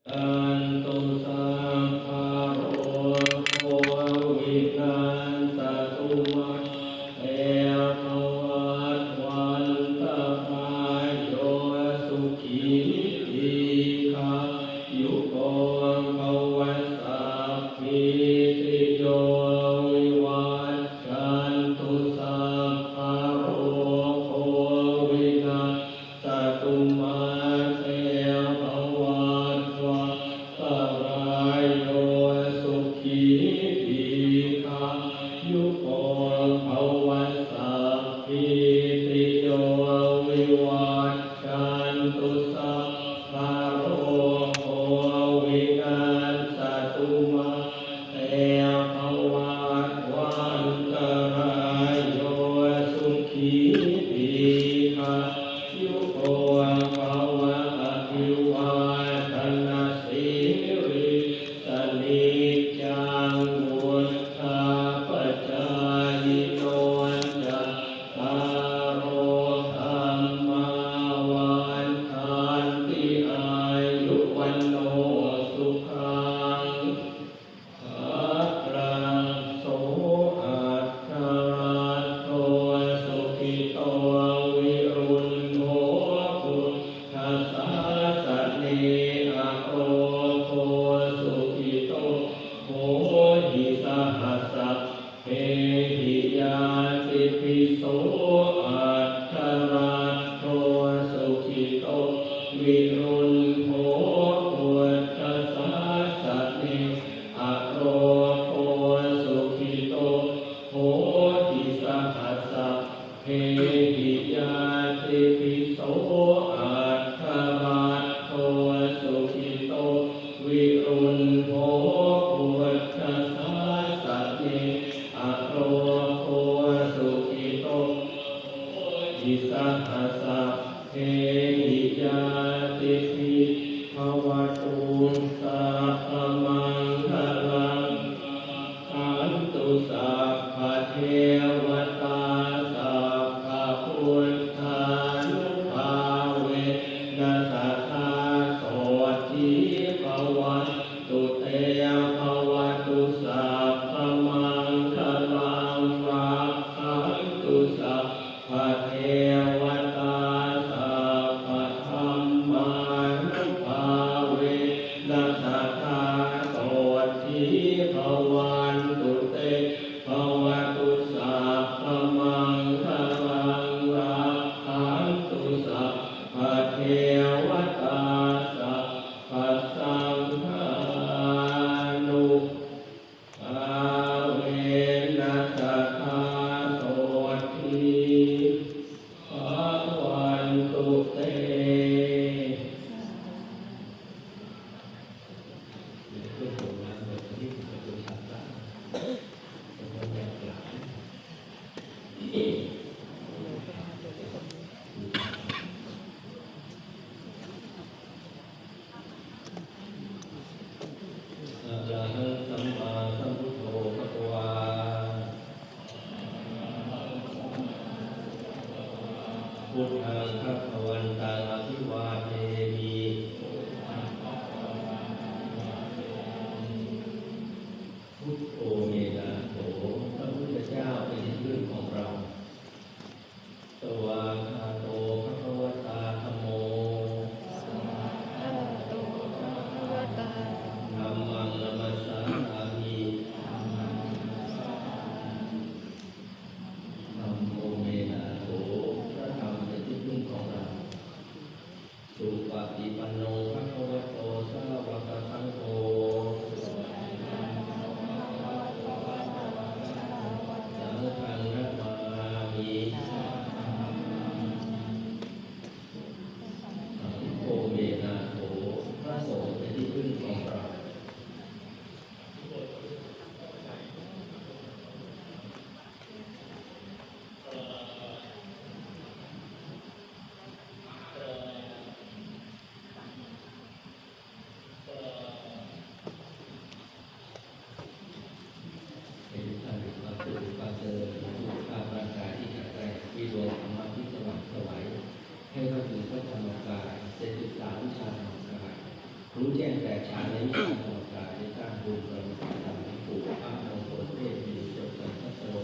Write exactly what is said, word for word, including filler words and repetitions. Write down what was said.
Yantu sabbarogo vinassatu, mā te bhavatvantarāyo, sukhī dīghāyuko bhava. Sabbītiyo vivajjantu, sabbarogo vinassatu, mā te bhavatvantarāyo, sukhī dīghāyuko bhava. Sabbītiyo vivajjantu, sabbarogo vinassatu, mā te bhavatvantarāyo, sukhī dīghāyuko bhava. Abhivādanasīlissa niccaṃ vuḍḍhāpacāyino, cattāro dhammā vaḍḍhanti: āyu vaṇṇo sukhaṃ balaṃ. So atthaladdho sukhito viruḷho buddhasāsane, arogo sukhito hohi saha sabbehi ñātibhi. So atthaladdho sukhito viruḷho buddhasāsane, arogo sukhito hohi saha sabbehi ñātibhi. So atthaladdho sukhito viruḷho buddhasāsane, arogo sukhito hohi saha sabbehi ñātibhi. Bhavatu sabbamaṅgalaṃ, rakkhantu sabbadevatā, sabbabuddhānubhāvena sadā sotthī bhavantu te. Bhavatu sabbamaṅgalaṃ, rakkhantu sabbadevatā, sabbadhammānubhāvena sadā sotthī bhavantu te. Bhavatu sabbamaṅgalaṃ, rakkhantu sabbadevatā, sabbasaṅghā ฉันในนิทานธรรมกายได้สร้างบุญบารมีตามหลวงปู่พระมงคลเทพมีจบสันทัตโต